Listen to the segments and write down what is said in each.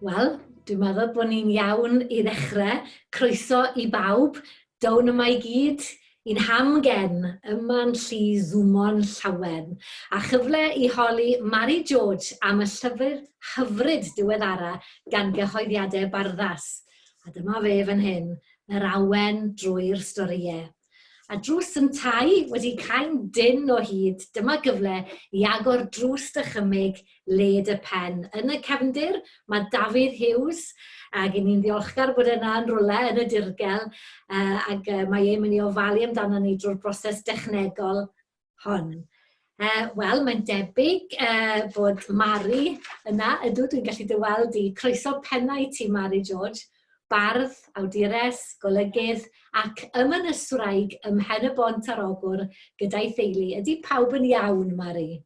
Wel, dwi'n meddwl bod ni'n iawn i ddechrau. Croeso i bawb. Down yma i gyd i'n hamgen yma'n llu Zoomon llawen. A chyfle i holi Mari George am y llyfr hyfryd diweddara gan gyhoeddiadau Barddas. A dyma fe fan hyn, yr awen drwy'r storïau. A drws yn tai wedi cau'n dynn o hyd, dyma gyfle i agor drws dychymyg led y pen. Yn y cefndir, mae Dafydd Hughes, ac i ni'n ddiolchgar bod yna yn rwle yn y dirgel, ac mae e'n mynd i ofalu amdano ni drwy'r broses dechnegol hon. Wel, mae'n debyg bod Mari yna. Ydw, dwi'n gallu dy weld di. Croeso pennau i ti, Mari George. Bardd, awdures, golygydd ac ymynyswraig ym Mhen-y-bont ar Ogwr gyda'i theulu. Ydy pawb yn iawn, Mari?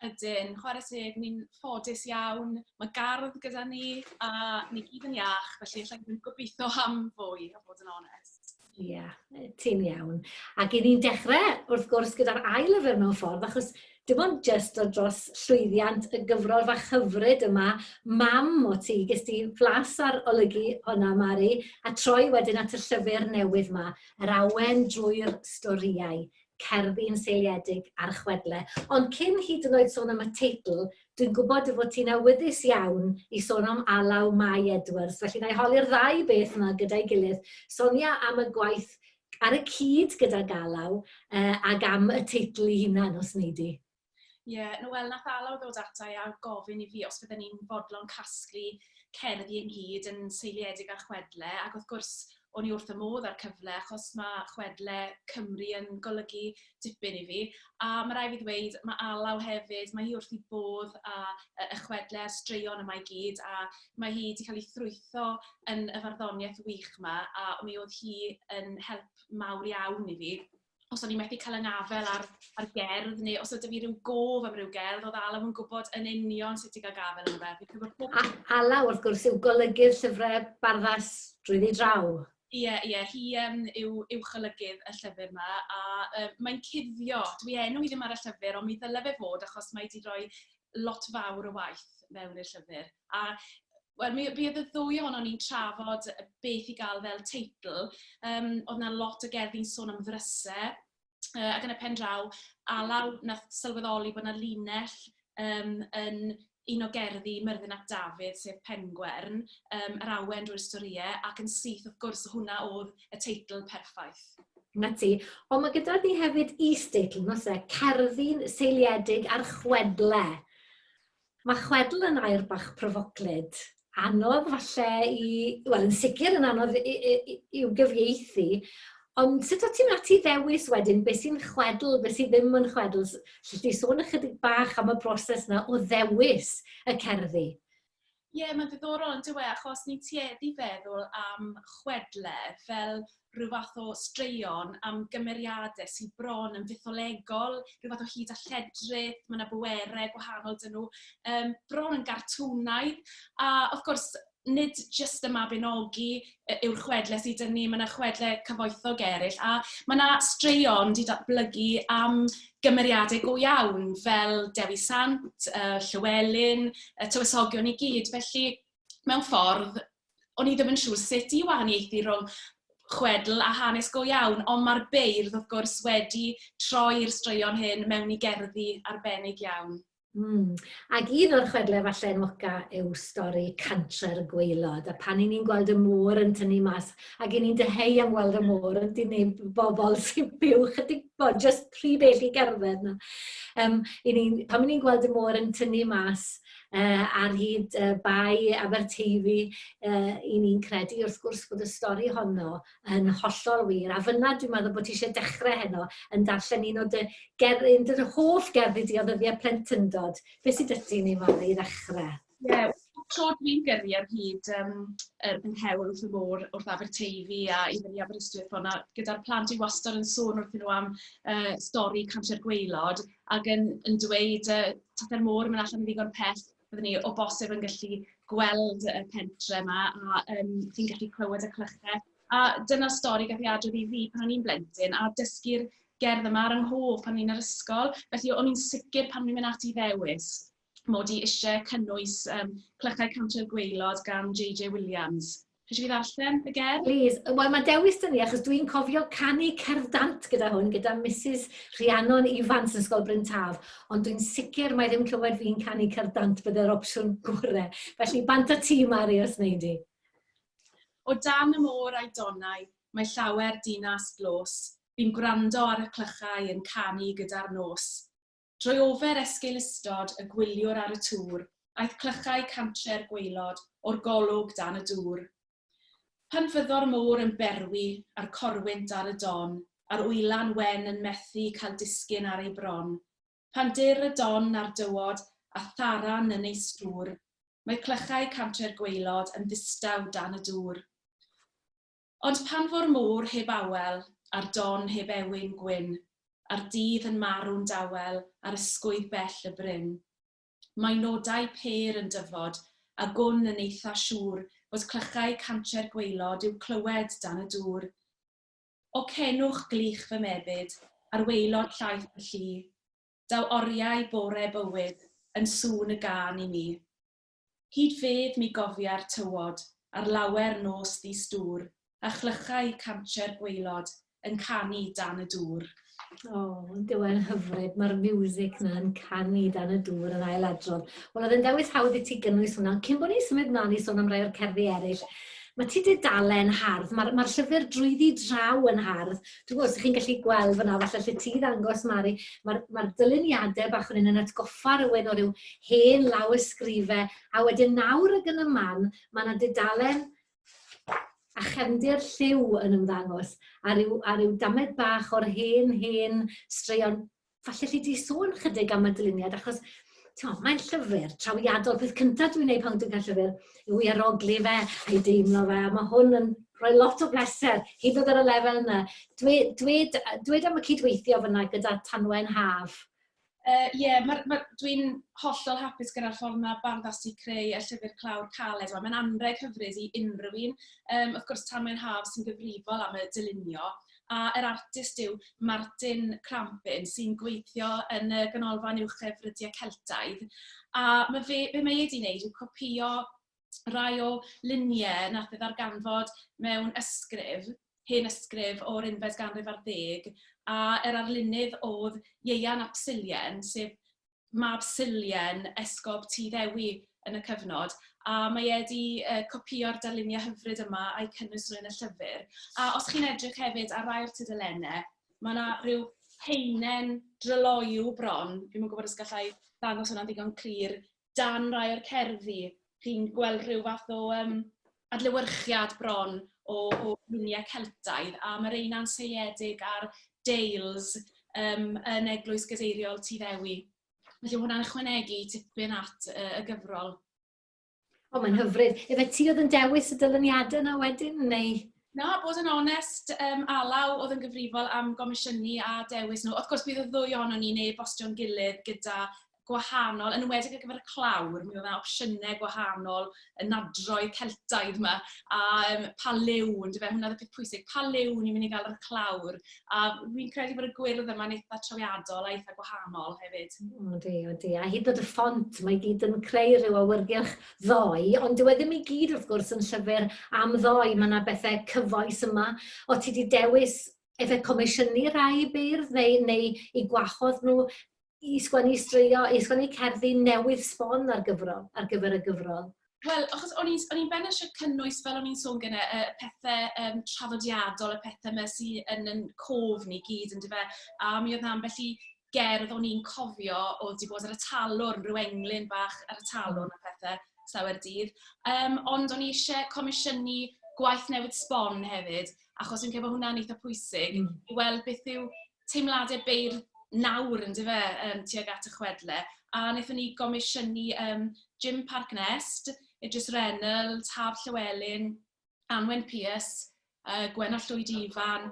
Ydyn, chwarae teg, ni'n ffodus iawn. Mae gardd gyda ni a ni gyd yn iach, felly allai ddim gobeithio am fwy, a bod yn onest. Ie, yeah, ti'n iawn. Ac i ni'n dechrau, wrth gwrs, gyda'r ail lyfr mewn ffordd, achos dim ond jyst o dros llwyddiant y gyfrol fach hyfryd yma, mam o ti, ges ti flas ar olygu hwnna, Mari, a troi wedyn at y llyfr newydd yma, Yr Awen drwy'r Storïau, cerddi'n seiliedig ar chwedle. Ond cyn hyd yn oed sôn am y teitl, dwi'n gwybod dy fod ti'n awyddus iawn i sôn am Alaw Mai Edwards, felly na i holi'r ddau beth yma gyda'i gilydd. Sonia am y gwaith ar y cyd gyda Galaw uh, ac am y teitl ei hunan, os wnei di. Ie, yeah, no, wel, nath Alaw ddod ata i a gofyn i fi os fydden ni'n fodlon casglu cerddi ynghyd yn seiliedig ar chwedle, ac wrth gwrs o'n i wrth y modd â'r cyfle achos mae chwedle Cymru yn golygu dipyn i fi. A mae rai fi ddweud, mae Alaw hefyd, mae hi wrth i bodd a y chwedle a'r straeon yma i gyd, a mae hi wedi cael ei thrwytho yn y farddoniaeth wych yma, a mi oedd hi yn help mawr iawn i fi os o'n i methu cael yngafel ar, ar gerdd, neu os oedd fi rhyw gof am ryw gerdd, oedd Alaw yn gwybod yn union sut i gael gafel yn fe. Pob... Alaw, wrth gwrs, yw golygydd llyfrau Barddas drwyddi draw. Ie, yeah, ie, yeah, hi um, yw uwcholygydd y llyfr yma, a um, mae'n cuddio. Dwi enw i ddim ar y llyfr, ond mi ddyle fe fod, achos mae wedi rhoi lot fawr o waith mewn i'r llyfr. A wel, mi, mi oedd y ddwy ohonon ni'n trafod beth i gael fel teitl. Um, oedd yna lot o gerddi'n sôn am ddrysau, ac yn y pen draw, Alaw nath sylweddoli bod yna linell um, yn un o gerddi Myrddin ap Dafydd, sef Pengwern, um, yr awen drwy'r storïau, ac yn syth, wrth gwrs, hwnna oedd y teitl perffaith. Na ti. Ond mae gyda ni hefyd is-deitl, nos e, cerddi'n seiliedig ar chwedle. Mae chwedl yn air bach pryfoclyd, anodd falle i... Wel, yn sicr yn anodd i'w gyfieithu, ond sut o't ti'n mynd ati i ddewis wedyn beth sy'n chwedl, beth sydd ddim yn chwedl? Allet ti sôn ychydig bach am y broses 'na o ddewis y cerddi? Ie, yeah, mae'n ddiddorol yn dywe, achos ni'n tueddu feddwl am chwedle fel rhyw fath o straeon am gymeriadau sydd bron yn fytholegol, rhyw fath o hyd a lledrith, mae yna bwerau gwahanol dyn nhw, um, bron yn gartwnaidd. A wrth gwrs, nid jyst y Mabinogi yw'r chwedle sydd dyn ni, mae yna chwedle cyfoethog eraill, a mae yna straeon wedi datblygu am gymeriadau go iawn, fel Dewi Sant, uh, Llywelyn, y tywysogion i gyd. Felly, mewn ffordd, o'n i ddim yn siŵr sut i wahaniaethu rhwng chwedl a hanes go iawn, ond mae'r beirdd, wrth gwrs, wedi troi'r straeon hyn mewn i gerddi arbennig iawn. Ac un o'r chwedlau falle enwoca yw stori Cantre'r Gwaelod, a pan 'y ni'n gweld y môr yn tynnu mas, ac 'y ni'n dyheu am weld y môr, yn dyn ni bobl sy'n byw chydig, bo, jyst rhy bell i gerdded 'na. Um, i ni, pan 'y ni'n gweld y môr yn tynnu mas ar hyd Bae Aberteifi, 'y ni'n credu wrth gwrs bod y stori honno yn hollol wir. A fyna dwi'n meddwl bod ti eisiau dechrau heno yn darllen un o dy, ger, un dy hoff gerddi di o ddyddiau plentyndod. Beth sydd dy ti ni Mari i ddechrau? Ie, yeah, tro dwi'n gyrru ar hyd um, yr hewl wrth y môr wrth Aberteifi a i fyny Aberystwyth hwnna, gyda'r plant i wastad yn sôn wrthyn nhw am uh, stori Cantre'r Gwaelod ac yn, yn dweud uh, tathau'r môr yn mynd allan yn ddigon pell byddwn ni o bosib yn gallu gweld y pentre yma a um, ti'n gallu clywed y clychau. A dyna'r stori gath ei adrodd i fi pan o'n i'n blentyn a dysgu'r gerdd yma ar yng nghof pan o'n i'n yr ysgol. Felly o'n i'n sicr pan o'n i'n mynd ati i ddewis mod i eisiau cynnwys Clychau Cantre'r Gwaelod gan JJ Williams. Chi eisiau fi ddarllen y gerdd? Please. Wel, mae dewis dyn ni, achos dwi'n cofio canu cerdd dant gyda hwn, gyda Mrs Rhiannon Ifans yn Ysgol Bryn Taf, ond dwi'n sicr mai ddim clywed fi'n canu cerdd dant bydde'r opsiwn gore. Felly, bant â ti, Mari, os wnei di. O dan y môr a'i donnau, mae llawer dinas dlos, bu'n gwrando ar y clychau yn canu gyda'r nos. Drwy ofer esgeulustod y gwyliwr ar y tŵr, aeth clychau cantre'r gwaelod o'r golwg dan y dŵr. Pan fyddo'r môr yn berwi a'r corwynt ar y don, a'r wylan wen yn methu cael disgyn ar ei bron, pan dyr y don a'r dywod a tharan yn ei stŵr, mae clychau cantre'r gwaelod yn ddistaw dan y dŵr. Ond pan fo'r môr heb awel, a'r don heb ewyn gwyn, a'r dydd yn marw'n dawel ar ysgwydd bell y bryn, mae nodau pêr yn dyfod, a gwn yn eitha siŵr fod clychau cantre'r gwaelod i'w clywed dan y dŵr. O cenwch glych fy mebyd, ar waelod llaeth y lli, daw oriau bore bywyd yn sŵn y gân i mi. Hyd fedd mi gofia'r tywod ar lawer nos ddi-stŵr a chlychau cantre'r gwaelod yn canu dan y dŵr. O, yndyw e'n hyfryd, mae'r miwsig 'na yn canu dan y dŵr yn ailadrodd. Wel, oedd e'n dewis hawdd i ti gynnwys hwnna, ond cyn bod ni'n symud mlaen i sôn am rai o'r cerddi eraill, mae ti dudalen hardd, mae'r ma llyfr drwyddi draw yn hardd. Dwi'n gwybod os ydych chi'n gallu gweld fyna, falle lle ti ddangos, Mari, mae'r ma dyluniadau bach fan hyn yn atgoffa rhywun o ryw hen lawysgrifau, a wedyn nawr ag yn y man, mae yna dudalen a chefndir lliw yn ymddangos, a ryw, a ryw damed bach o'r hen, hen straeon. Falle alli di sôn chydig am y dyluniad, achos mae'n llyfr trawiadol. Peth cyntaf dwi'n gwneud pan dwi'n cael llyfr yw i arogli fe a'i deimlo fe, a mae hwn yn rhoi lot o bleser, hyd yn oed ar y lefel yna. Dwed, dwed, dwed am y cydweithio fyna gyda Tanwen Haf. Ie, yeah, ma, ma, dwi'n hollol hapus gyda'r ffordd mae Barddas 'di creu y llyfr clawr caled yma. Mae'n anrheg hyfryd i unrhyw un. Wrth gwrs, Tanwen Haf sy'n gyfrifol am y dylunio, a yr artist yw Martin Crampin sy'n gweithio yn y Ganolfan Uwchefrydiau Celtaidd. A mae fe, be mae e wedi wneud yw copïo rai o luniau nath e ddarganfod mewn ysgrif, hen ysgrif o'r unfed ganrif ar ddeg, a yr arlunydd oedd Ieuan ap Sulien, sef mab Sulien, esgob Tŷ Ddewi yn y cyfnod, a mae e wedi copïo'r darluniau hyfryd yma a'i cynnwys nhw yn y llyfr. A os chi'n edrych hefyd ar rai o'r tudalennau, mae yna rhyw haenen dryloyw bron, fi'm yn gwybod os gallai ddangos hwnna'n ddigon clir, dan rai o'r cerddi, chi'n gweld rhyw fath o adlewyrchiad bron o luniau Celtaidd, a mae'r reina'n seiliedig ar deils yn Eglwys Gadeiriol Tŷ Ddewi. Felly mae hwnna'n ychwanegu tipyn at y gyfrol. O, mae'n hyfryd. Efe ti oedd yn dewis y dyluniadau yna wedyn, neu? Na, bod yn onest, Alaw oedd yn gyfrifol am gomisiynu a dewis nhw. Wrth gwrs, bydd y ddwy ohonon ni'n e-bostio'n gilydd gyda gwahanol, yn enwedig ar gyfer y clawr, mi oedd yna opsiynau gwahanol, y nadroedd Celtaidd yma, a pa liw, yn dyfe, hwnna oedd y peth pwysig, pa liw ni'n mynd i gael ar y clawr. A fi'n credu bod y gwyrdd yma'n eitha trawiadol a eitha gwahanol hefyd. Odi, odi. A hyd yn oed y ffont, mae i gyd yn creu rhyw awyrgylch ddoe, ond dyw e ddim i gyd wrth gwrs yn llyfr am ddoe, mae yna bethau cyfoes yma. O ti 'di dewis efe comisiynu rhai beirdd neu, neu i gwahodd nhw i sgwennu straeon, i sgwennu cerddi newydd sbon ar gyfrol, ar gyfer y gyfrol? Wel, achos o'n i'n o'n i'n benna eisiau cynnwys, fel o'n i'n sôn gynne, y pethau traddodiadol, y pethau yma sydd yn yn cof ni gyd, yn dyfe? A mi oedd 'na ambell i gerdd o'n i'n cofio oedd 'di bod ar y talwrn, rhyw englyn bach ar y talwrn a pethau slawer dydd. Ond o'n i eisiau comisiynu gwaith newydd sbon hefyd, achos fi'n credu bod hwnna'n eitha pwysig, i weld beth yw teimladau beirdd nawr, yn dyfe, tuag at y chwedlau. A wnaethon ni gomisiynu Jim Parc Nest, Idris Reynolds, Haf Llewelyn, Anwen Pierce, Gwenno Llwyd Ifan,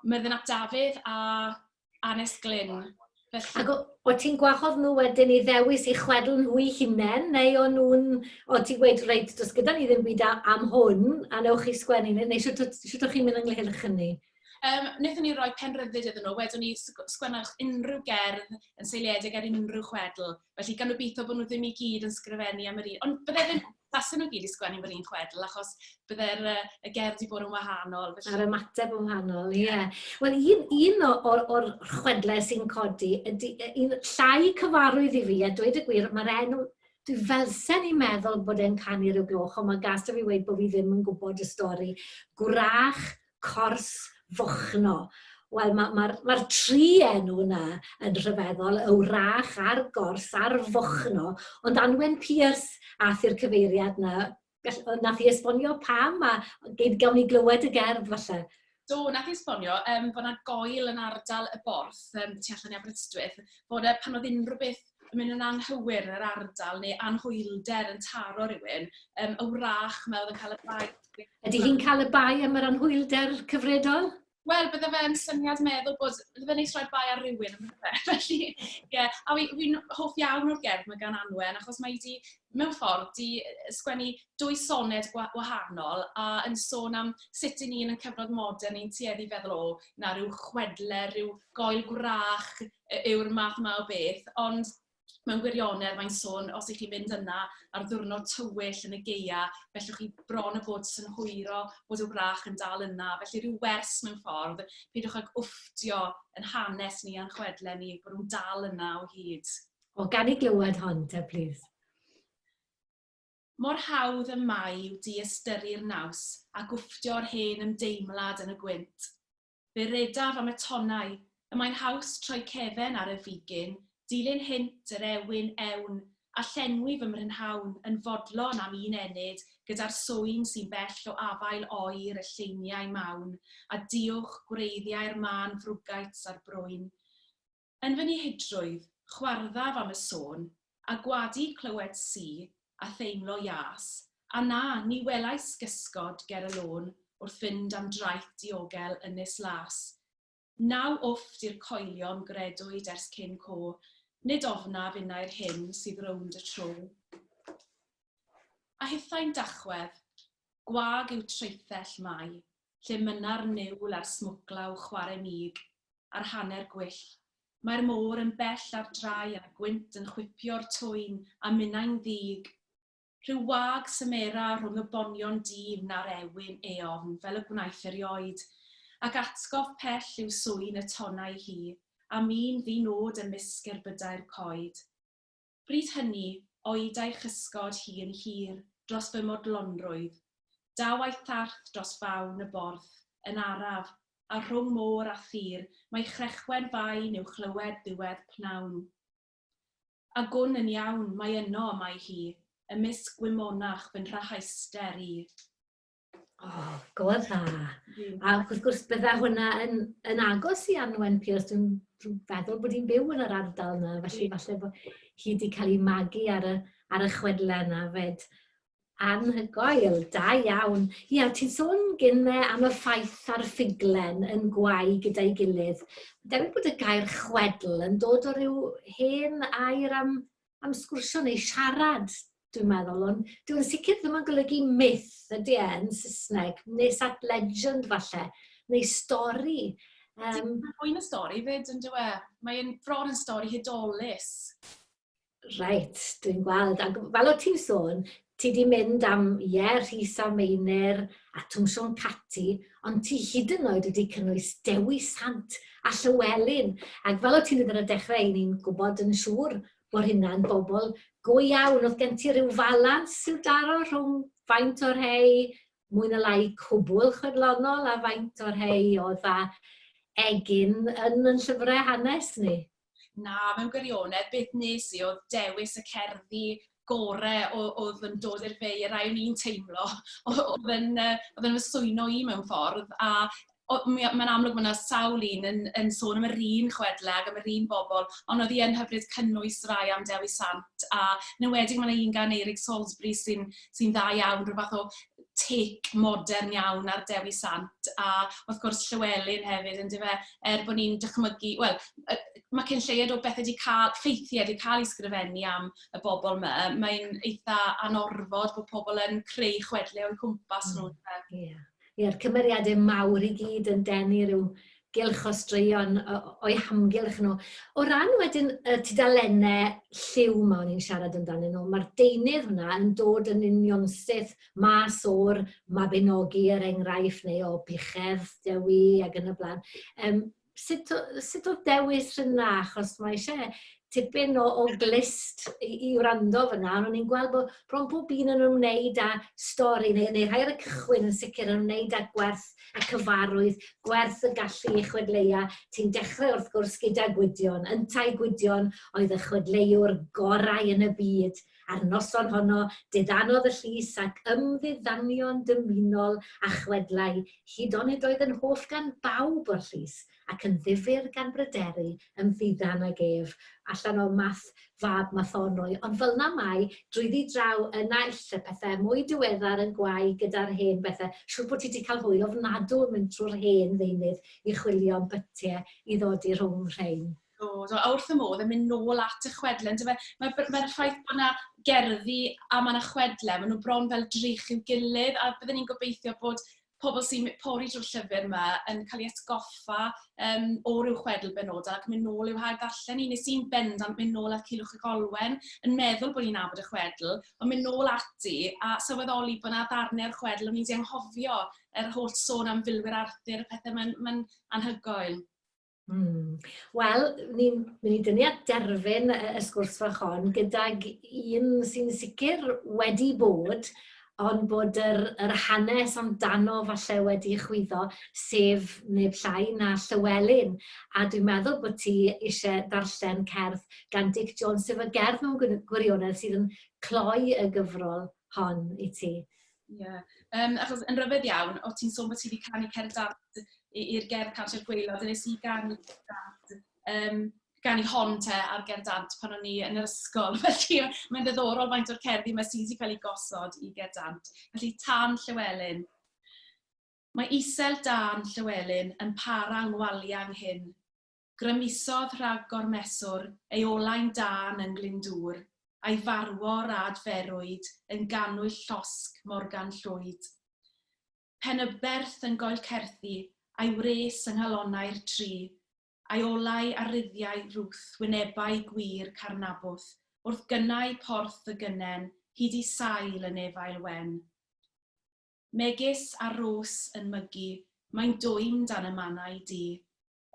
Myrddin ap Dafydd a Annes Glynn. Felly... Ac o ti'n gwahodd nhw wedyn i ddewis i chwedl nhw eu hunain, neu o'n nhw'n... O ti'n gweud, reit, does gyda ni ddim byd am hwn, a newch chi sgwennu, neu sut, sut o'ch chi'n mynd ynghylch hynny? Wnaethon ni roi penrhyddid iddyn nhw, wedon ni sgwennwch unrhyw gerdd yn seiliedig ar unrhyw chwedl. Felly gan obeithio bod nhw ddim i gyd yn sgrifennu am yr un. Ond bydde ddim, tasen nhw gyd i sgwennu am yr un chwedl, achos bydde'r y gerdd wedi bod yn wahanol. Felly... A'r ymateb yn wahanol, ie. Yeah. Wel, un, un o'r, or chwedlau sy'n codi ydy un llai cyfarwydd i fi, a dweud y gwir, mae'r enw Dwi felsen i'n meddwl bod e'n canu rhyw gloch, ond mae gas 'da fi weud bod fi ddim yn gwybod y stori. Gwrach Cors Fochno. Wel, mae'r ma, ma, ma tri enw yna yn rhyfeddol, y wrach a'r gors a'r fochno, ond Anwen Pierce ath i'r cyfeiriad yna. Nath i esbonio pam, a gawn ni glywed y gerdd falle. Do, nath i esbonio fod 'na goel yn ardal y Borth, tu allan i Aberystwyth, fod e, pan oedd unrhyw beth yn mynd yn anghywir yn yr ardal neu anhwylder yn taro rhywun, y wrach 'ma oedd yn cael y bai. Ydy hi'n cael y bai am yr anhwylder cyfredol? Wel, bydde fe'n syniad meddwl bod... Bydde fe'n neis rhoi bai ar rywun, yn bydde? Felly, ie. Yeah. A fi'n fi hoff iawn o'r gerdd mae gan Anwen, achos mae di, mewn ffordd, di sgwennu dwy soned gwahanol a yn sôn am sut i ni yn y cyfnod modern ni'n tueddu feddwl, o, na rhyw chwedle, rhyw goel gwrach yw'r math yma o beth, ond mewn gwirionedd mae'n sôn os ych chi'n mynd yna ar ddiwrnod tywyll yn y geia, fellwch chi bron y bod synhwyro bod y wrach yn dal yna. Felly rhyw wers mewn ffordd, peidiwch ag wfftio yn hanes ni a'n chwedle ni, bod nhw'n dal yna o hyd. O, gan i glywed hon te, plîs. Mor hawdd y mae yw diystyru'r naws a gwfftio'r hen ymdeimlad yn y gwynt. Fe redaf am y tonnau, y mae'n haws troi cefen ar y figyn, dilyn hynt yr ewyn ewn, a llenwi fy mhrynhawn yn fodlon am un ennyd gyda'r swyn sy'n bell o afael oer y lleiniau mawn, a duwch gwreiddiau'r mân frwgaits a'r brwyn. Yn fy nihidrwydd, chwarddaf am y sôn, a gwadu clywed si a theimlo ias, a na, ni welais gysgod ger y lôn wrth fynd am draeth diogel Ynys Las. Naw wfft i'r coelion gredwyd ers cyn co, nid ofnaf innau'r hyn sydd rownd y tro. A hithau'n dachwedd, gwag yw traethell Mai, lle mynna'r niwl a'r smwclaw chware mig, a'r hanner gwyll. Mae'r môr yn bell ar drai a'r gwynt yn chwipio'r twyn a minnau'n ddig. Rhyw wag symera rhwng y bonion difn a'r ewyn eofn fel y gwnaeth erioed, ac atgof pell yw swyn y tonnau hi, a mi'n ddi-nod ymysg gerbydau'r coed. Bryd hynny, oedai chysgod hi yn hir dros fy modlonrwydd. Daw a'i tharth dros fawn y borth, yn araf, a rhwng môr a thir mae chrechwen fain i'w chlywed ddiwedd pnawn. A gwn yn iawn mai yno y mae hi, ymysg gwymonach fy nhrahauster i. O, oh, go dda. A wrth gwrs, bydda hwnna yn, yn agos i Anwen Pierce. Dwi'n dwi feddwl bod hi'n byw yn yr ardal yna, felly falle bod hi wedi cael ei magu ar y, ar y chwedlau yna fed. Anhygoel, da iawn. Ia, ti'n sôn gynne am y ffaith a'r ffuglen yn gwau gyda'i gilydd. Debyg bod y gair chwedl yn dod o ryw hen air am, am sgwrsio neu siarad, dwi'n meddwl, ond dwi'n sicr ddim yn golygu myth, ydy e, yn Saesneg, nes at legend falle, neu stori. Mae'n fwy na stori fyd, yn dyw e? Mae'n bron yn stori hudolus. Reit, dwi'n gweld. Ac fel o ti'n sôn, ti di mynd am, ie, Rhys a Meinir a Twm Siôn Cati, ond ti hyd yn oed wedi cynnwys Dewi Sant a Llywelyn. Ac fel o ti'n dweud ar y dechrau, i ni'n gwybod yn siŵr bod hynna'n bobl go iawn. Oedd gen ti rhyw falans i'w daro rhwng faint o'r rhei mwy na lai cwbl chwedlonol a faint o'r rhei oedd â egin yn yn llyfrau hanes ni? Na, mewn gwirionedd, beth nes i oedd dewis y cerddi gore oedd yn dod i'r fei, y rai o'n i'n teimlo, oedd yn, oedd yn fy swyno i mewn ffordd, a mae'n amlwg mae yna sawl un yn, yn sôn am yr un chwedle ac am yr un bobl, ond oedd hi yn hyfryd cynnwys rai am Dewi Sant, a yn enwedig mae yna un gan Eirig Salisbury sy'n sy dda iawn, rhyw fath o take modern iawn ar Dewi Sant, a wrth gwrs Llywelyn hefyd, yn dyfe, er bod ni'n dychmygu, wel, mae cyn lleied o bethau wedi cael, ffeithiau wedi cael ei sgrifennu am y bobl yma, mae'n eitha anorfod bod pobl yn creu chwedlau o'u cwmpas nhw. Yeah. Ie'r cymeriadau mawr i gyd yn denu rhyw gylch o straeon o'u hamgylch nhw. O ran wedyn y tudalennau lliw 'ma o'n i'n siarad amdanyn nhw, mae'r deunydd hwnna yn dod yn unionsyth mas o'r Mabinogi, er enghraifft, neu o Buchedd Dewi ac yn y blaen. Um, sut, sut oedd dewis rhywna? Achos mae eisiau tipyn o, o glist i, i wrando fyna, ond o'n i'n gweld bod bron pob un yn ymwneud â stori, neu, neu rhai ar y cychwyn yn sicr yn ymwneud â gwerth y cyfarwydd, gwerth y gallu i chwedleia. Ti'n dechrau wrth gwrs gyda Gwydion. Yntau Gwydion oedd y chwedleuwr gorau yn y byd. A'r noson honno, diddanodd y llys ac ymddiddanio'n dymunol a chwedlau, hyd onid oedd yn hoff gan bawb o'r llys, ac yn ddifyr gan bryderu ymddiddan ag ef, allan o Math fab Mathonwy. Ond fel 'na mae, drwyddi draw y naill y pethau mwy diweddar yn gwau gyda'r hen bethau. Siŵr bod ti 'di cael hwyl ofnadw yn mynd trwy'r hen ddeunydd i chwilio am bytiau i ddodi rhwng rhein. Do, do, a wrth y modd yn mynd nôl at y chwedle, yndyfe? Mae'r mae ffaith bod yna gerddi a mae yna chwedle, maen nhw bron fel drych i'w gilydd, a byddwn ni'n gobeithio bod pobl sy'n pori drwy'r llyfr yma yn cael ei atgoffa um, o ryw chwedl benodol ac mynd nôl i'w hail ddarllen i. Nes i'n bendant mynd nôl at Cilwch y Golwen yn meddwl bod ni'n nabod y chwedl, ond mynd nôl ati a sylweddoli bod yna ddarnau o'r chwedl o'n i wedi anghofio yr holl sôn am filwyr Arthur a pethau, mae'n mae anhygoel. Wel, ni'n mynd i dynnu at derfyn y, y sgwrs fach hon gydag un sy'n sicr wedi bod, ond bod yr, yr hanes amdano falle wedi chwyddo, sef neb llai na Llywelyn. A dwi'n meddwl bod ti eisiau darllen cerdd gan Dic Jones, sef y gerdd mewn gwirionedd sydd yn cloi y gyfrol hon i ti. Ie, yeah. um, achos yn rhyfedd iawn, o ti'n sôn bod ti wedi canu cerdd dant i'r gerdd Cantre'r Gwaelod, a nes i ganu dant, um, ganu hon te ar gerdd dant pan o'n i yn yr ysgol. Felly mae'n ddiddorol faint o'r cerddi mae sydd wedi cael ei gosod i gerdd dant. Felly Tan Llywelyn. Mae isel dan Llywelyn yn para ngwaliau nghyn. Grymusodd rhag gormeswr ei olau'n dân yng Nglyndŵr, a'i farwor a adferwyd yn gannwyll llosg Morgan Llwyd. Penyberth yn goelcerthi, a'i wres yng nghalonnau'r tri, a'i olau ar ruddiau Ruth wynebau gwir Carnabwth, wrth gynnau porth y gynnen hyd i sail y nefail wen. Megis ar ros yn mygu, mae'n dwym dan y mannau du.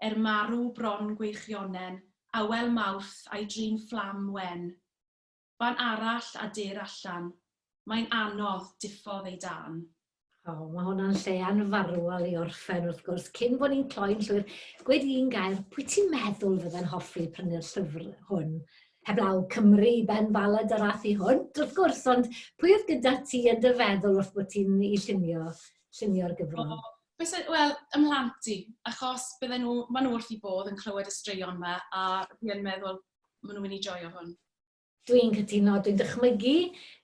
Er marw bron gweichionen, awel Mawrth a'i drin fflam wen. Fan arall a dur allan, mae'n anodd diffodd ei dân. O, mae hwnna'n lle anfarwol i orffen wrth gwrs. Cyn bod ni'n cloi'n llwyr, gwed un gair, pwy ti'n meddwl fydde'n hoffi prynu'r llyfr hwn? Heblaw Cymru, Ben Balad yr ath i hwnt, wrth gwrs, ond pwy oedd gyda ti yn dy feddwl wrth bod ti'n i llunio, llunio'r gyfrol? O, Byse, wel, ym mhlant i, achos bydden nhw, maen nhw wrth i bodd yn clywed y straeon yma, a fi yn meddwl maen nhw'n mynd i joio hwn. Dwi'n cytuno, dwi'n dychmygu,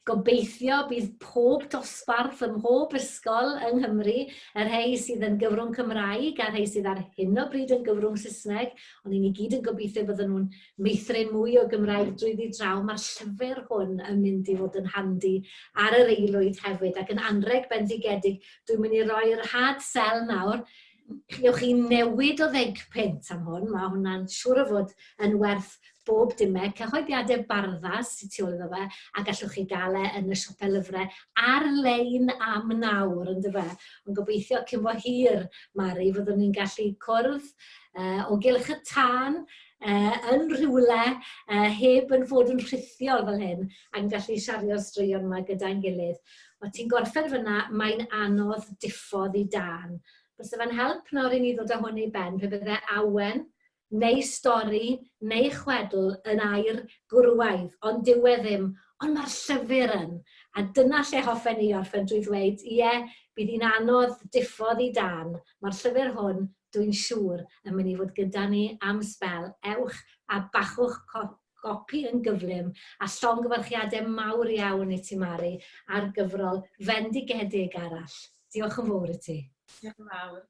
gobeithio bydd pob dosbarth ym mhob ysgol yng Nghymru, y rhai sydd yn gyfrwng Cymraeg a'r rhai sydd ar hyn o bryd yn gyfrwng Saesneg, ond i ni gyd yn gobeithio bydden nhw'n meithrin mwy o Gymraeg drwyddi draw. Mae'r llyfr hwn yn mynd i fod yn handi ar yr aelwyd hefyd ac yn anrheg bendigedig. Dwi'n mynd i roi'r hard sell nawr. Gewch chi newid o ddegpunt am hwn, mae hwnna'n siŵr o fod yn werth bob dim e. Cyhoeddiadau Barddas sydd tu ôl iddo fe, a gallwch chi gael e yn y siopau lyfrau ar-lein am nawr, yn dyfe. Ond gobeithio cyn bo hir, Mari, fyddwn ni'n gallu cwrdd uh, o gylch y tân uh, yn rhywle uh, heb yn fod yn rhithiol fel hyn ac yn gallu siario'r straeon yma gyda'n gilydd. O ti'n gorffen fyna, mae'n anodd diffodd i dân. Byse fe'n help nawr i ni ddod â hwn i ben pe bydde awen neu stori neu chwedl yn air gwrywaidd, ond dyw e ddim. Ond mae'r llyfr yn. A dyna lle hoffen ni orffen drwy ddweud, ie, bydd hi'n anodd diffodd i dân. Mae'r llyfr hwn, dwi'n siŵr, yn mynd i fod gyda ni am sbel. Ewch a bachwch gopi yn gyflym, a llongyfarchiadau mawr iawn i ti, Mari, ar gyfrol fendigedig arall. Diolch yn fawr i ti. Diolch yn fawr.